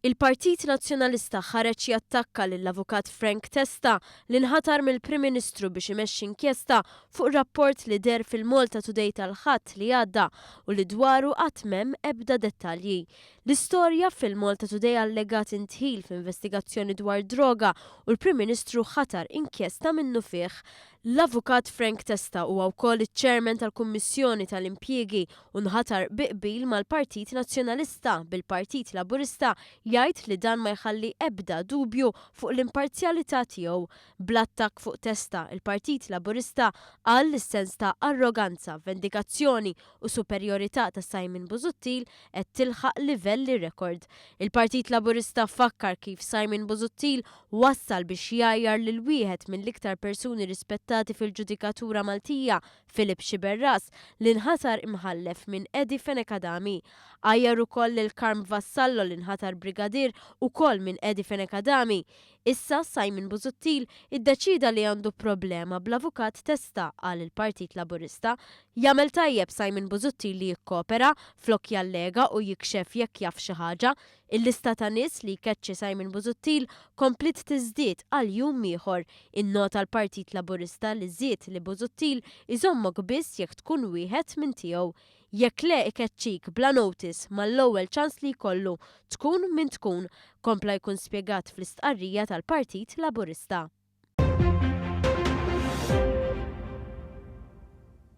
Il-Partit Nazzjonalista ħareġ jattakka lill-Avukat Frank Testa li nħatar mill-Prim Ministru biex imexxi inkjesta fuq rapport li deher fil-Malta Today tal-Ħadd li għadda u li dwaru għad m'hemm ebda dettalji. L-istorja fil-Malta Today allegat indħil f'investigazzjoni dwar droga u l-Prim Ministru ħatar inkjesta minnufih. L-Avukat Frank Testa huwa wkoll iċ-Chairman tal-Kummissjoni tal-Impjiegi u nħatar bi qbil mal-Partit Nazzjonalista, bil-Partit Laburista jgħid li dan ma jħalli ebda dubju fuq l-imparzjalità tiegħu. Bl-attakk fuq Testa, il-Partit Laburista qal li s-sens ta' arroganza, vendikazzjoni u superjorità ta' Simon Busuttil qed tilħaq livelli rekord. Il-Partit Laburista fakkar kif Simon Busuttil wassal biex jgħajjar lil wieħed mill-iktar persuni rispettati fil-ġudikatura Maltija, Philip Sciberras, li nħatar imħallef minn Eddie Fenech Adami. Għajjar ukoll lil Carm Vassallo li nħatar Brigadier ukoll minn Eddie Fenech Adami. Issa Simon Busuttil iddeċieda li għandu problema bl-Avukat Testa, qal il-Partit Laburista. Jagħmel tajjeb Simon Busuttil li jikkopera, flok jallega u jikxef jekk jaf xi ħaġa. Il-lista ta' nies li jkeċċi Simon Busuttil kompliet tiżdied għal jum ieħor, innota l-Partit Laburista li żied li Busuttil iżommok biss jekk tkun wieħed minn tiegħu. Jekk le ikeċċik bla notice mal-ewwel ċans li jkollu, tkun min tkun, kompla jkun spjegat fl-istqarrija tal-Partit Laburista.